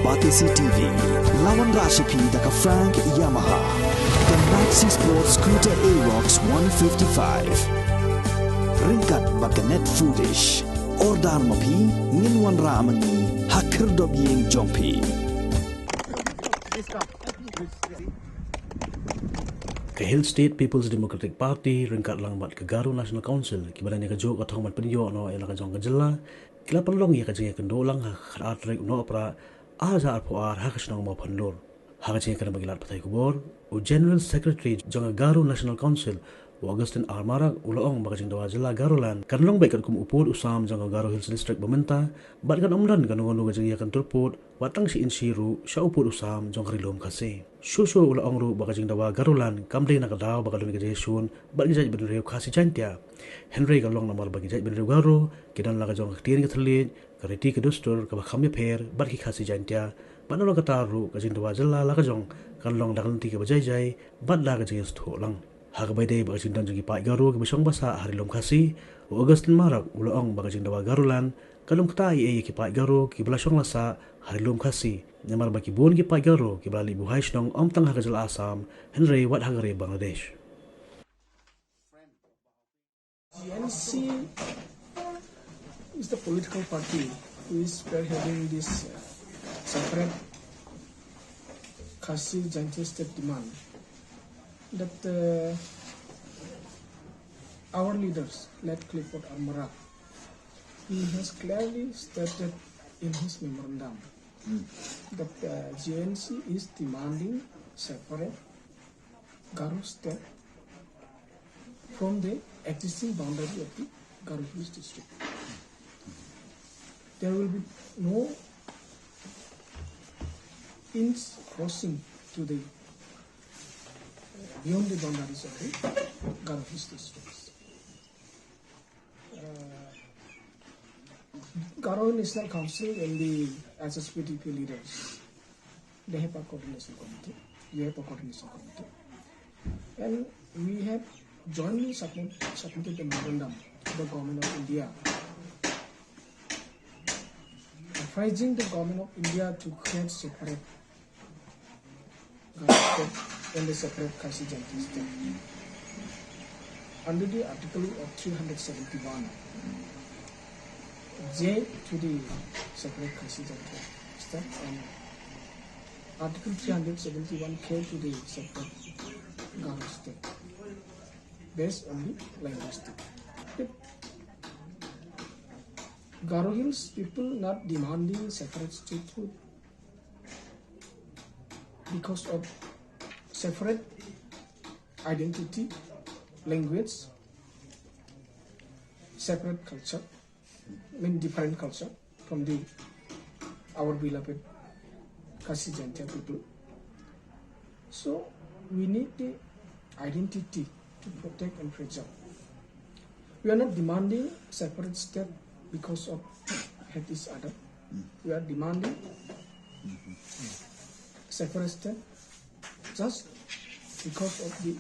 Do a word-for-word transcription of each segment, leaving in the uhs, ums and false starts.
Batesi T V, la wanrah sha phi da ka Frank Yamaha, ka Maxi Sport Scooter Aerox one fifty-five. Ryngkat bad ka Net Foodish. Order ma phi, ngin wanrah ma ngi ha khyrdop ïing jong phi. Ka Hill State People's Democratic Party ryngkat lang bad ka Garo National Council kiba don ïa ka jong ka thong ban pynïoh noh ïa la ka jong ka jylla, ki la pynlong ïa ka jingïakynduh lang ha ka khatar tarik u Nohprah ar hajar arphew ar ha ka shnong Mawphanlur. Ha ka jingïakynduh bad ki lad pathai khubor, u General Secretary jong ka Garo National Council, u Augustine R Marak, u la ong ba ka jingdawa jylla Garoland kan long beit katkum u pud u sam jong ka Garo Hills District ba mynta, bad kan ym don kano kano ka jingïakynduh pud wat tang shi inshi ruh sha u pud u sam jong ka Ri Lum Khasi. Shuh shuh u la ong ruh ba ka jingdawa Garoland kam dei na ka daw ba ka don ka jingshun bad ki jaitbynriew Khasi Jaintia. Hynrei ka long namar ba ki jaitbynriew Garo ki don la ka jong ka ktien ka thylliej, ka riti ka dustur kaba kham ïapher bad ki Khasi Jaintia, bad na long kata ruh ka jingdawa jylla la ka jong kan long da ka lynti kaba jai jai bad da ka jingïasngewthuh lang. Ha kaba ïadei bad ka jingdon jong ki paid Garo kiba shong ba sah ha Ri Lum Khasi, u Augustine Marak u la ong ba ka jingdawa Garoland kan ym ktah ei ei ïa ki paid Garo kiba la shong la sah ha Ri Lum Khasi, namar ba ki bun ki paid Garo kiba la leit buh hai shnong ym tang ha ka jylla Assam, hynrei wat ha ka ri Bangladesh. G N C is the political party who is spearheading this, uh, separate Khasi Jaintia state demand that, uh, our leaders, late Clifford R Marak, he has clearly stated in his memorandum that, uh, G N C is demanding separate Garo state from the existing boundary of the Garo Hills district. There will be no inch crossing to the, uh, beyond the boundaries of the Garo Hills districts. Uh, Garo National Council and the S S P D P leaders, they have a coordination committee. We have a coordination committee. And we have jointly submit, submitted a memorandum to the Government of India, advising the Government of India to create separate Garo state and the separate Khasi Jaintia state under the article of three hundred seventy-one J to the separate Khasi Jaintia state and article three hundred seventy-one K to the separate Garo state based on the linguistic. The Garo Hills people not demanding separate statehood because of separate identity, language, separate culture, I mean different culture from the our beloved Khasi Jaintia people. So we need the identity to protect and preserve. We are not demanding separate state because of hate each other. We are demanding separate state just because of the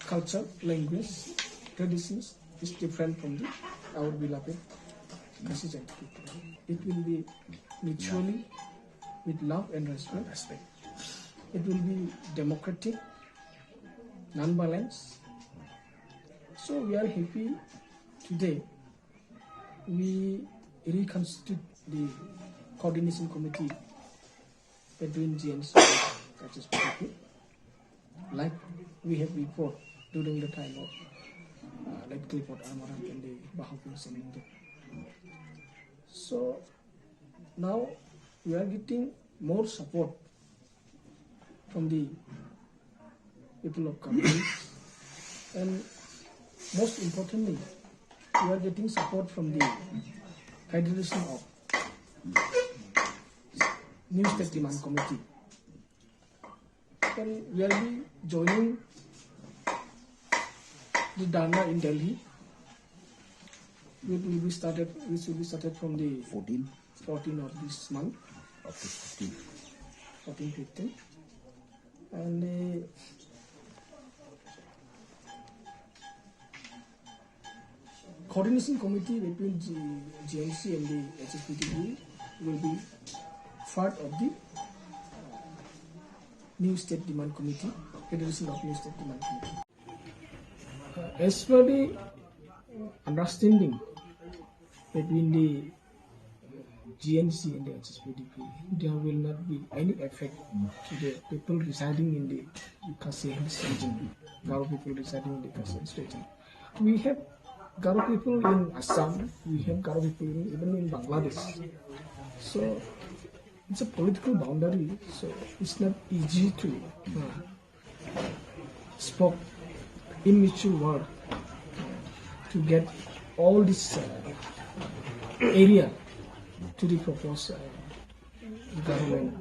culture, language, traditions is different from the our beloved Khasi Jaintia people. It will be mutually with love and respect. Respect. It will be democratic, non-violence. So we are happy today. We reconstitute the coordination committee between G N C and H S P D P, like we have before during the time of, uh, late Clifford R Marak and the Bahawalpur Shanmyung. So now we are getting more support from the people of Kabul. And most importantly, we are getting support from the Federation of New State Demand Committee. And we will be joining the dharna in Delhi. It will be started, which will be started from the fourteen. Fourteen of this month. Up to fifteen. Fourteen, fifteen. And the coordination committee between G-, G N C and the H S P D P will be Part of the new state demand committee, Federation of New State Demand Committee. Uh, as per the understanding between the G N C and the H S P D P, there will not be any effect to the people residing in the Khasi Hills region, Garo people residing in the Khasi Hills region. We have Garo people in Assam, we have Garo people in, even in Bangladesh. So it's a political boundary, so it's not easy to uh, spoke immature word to get all this uh, area to the proposed uh, government.